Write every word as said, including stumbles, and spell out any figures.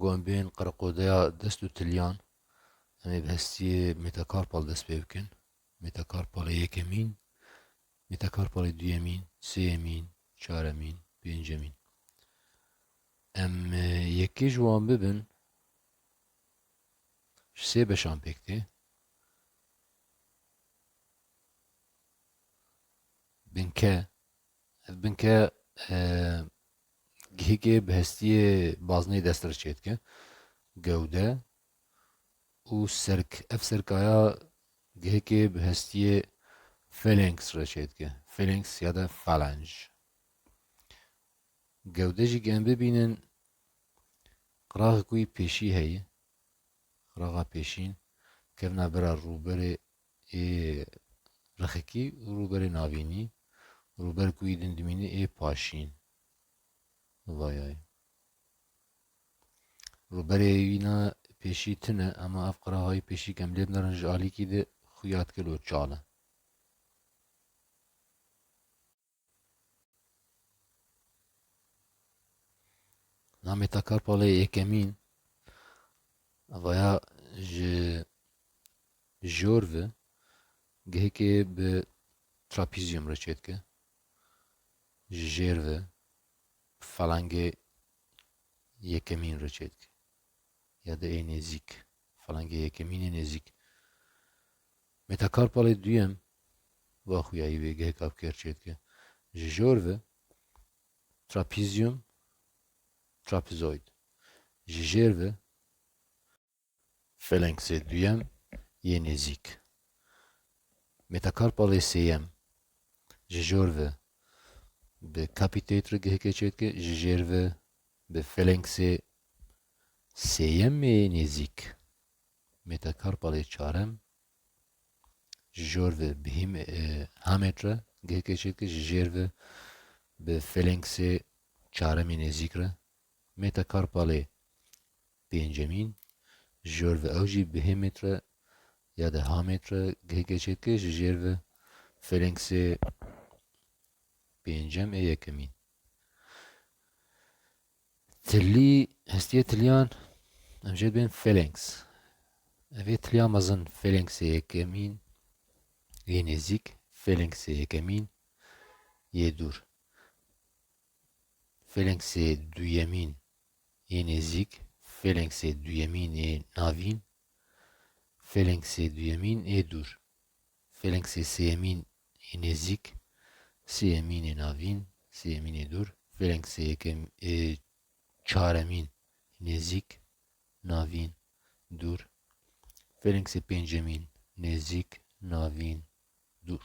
Wan bên qereqodeya dest û tiliyan, em ê bi hestiyê metakarpal dest pê bikin. Metakarpalê yekemîn, metakarpalê duyemîn, sêyemîn, çaremîn, pêncemîn. Em, e, yekê ji wan bibin, ji sê beşan pêk tê. Binke, ev binke, e, gihêkê bi hestiyê bazneyê dest re çêdike. Gewde û serk, ev serkaya gihêkê bi hestiyê phalanx re çêdike. Phalanx ya da phalange. Gewde jî em bibînin, qiraxek wî pêşî heye. Qiraxa pêşîn kevna bera rûberê ê rexekî û rûberê navînî, rûberek wî din dimîne ê paşîn. Vayay. Rûberê wîna pêşî tune, ama ev qiraxayî pêşî kem lê binerin ji alîkî de xuya dike lo çal e. Na metakarpalê yekemîn, vaya ji jor ve gihêkê bi trapezium re çêdike. Ji jêr ve phalangê yekemîn re çêdike. Ya da ê nêzîk. Phalangê yekemîn ê nêzîk. Metakarpalê duyem, va xuyayî vê gihêka bi kêr çêdike. Ji jor ve trapezium, trapezoid. Ji jêr ve phalanxê duyem yê nêzîk. Metakarpalê sêyem, ji jor ve bi capitate re gihêkê çêdike, ji jêr ve bi phalanxê sêyemê yê nêzîk. Metakarpalê çarem, ji jor ve bi hîm-, e, hamêt re gihêkê çêdike, ji jêr ve bi phalanxê çaremê nêzîk re. Metakarpalê pêncemîn, ji jor ve ew jî bi hêmêt re ya da hamêt re gihêkê çêdike, ji jêr ve phalanxê pêncem ê yekemîn. Tilî, hestiyê tiliyan, em jê dibên phalanx. Ev ê tiliya mezin, phalanxê yekemîn yê nêzîk, phalanxê yekemîn yê dûr. Phalanxê duyemîn yê nêzîk, phalanxê duyemîn yê navîn, phalanxê duyemîn ê dûr. Phalanxê sêyemîn ê nêzîk, sêyemîn ê navîn, sêyemîn ê dûr. Phalanxê yekem-, ê çaremîn nêzîk, navîn, dûr. Phalanxê pêncemîn nêzîk, navîn, dûr.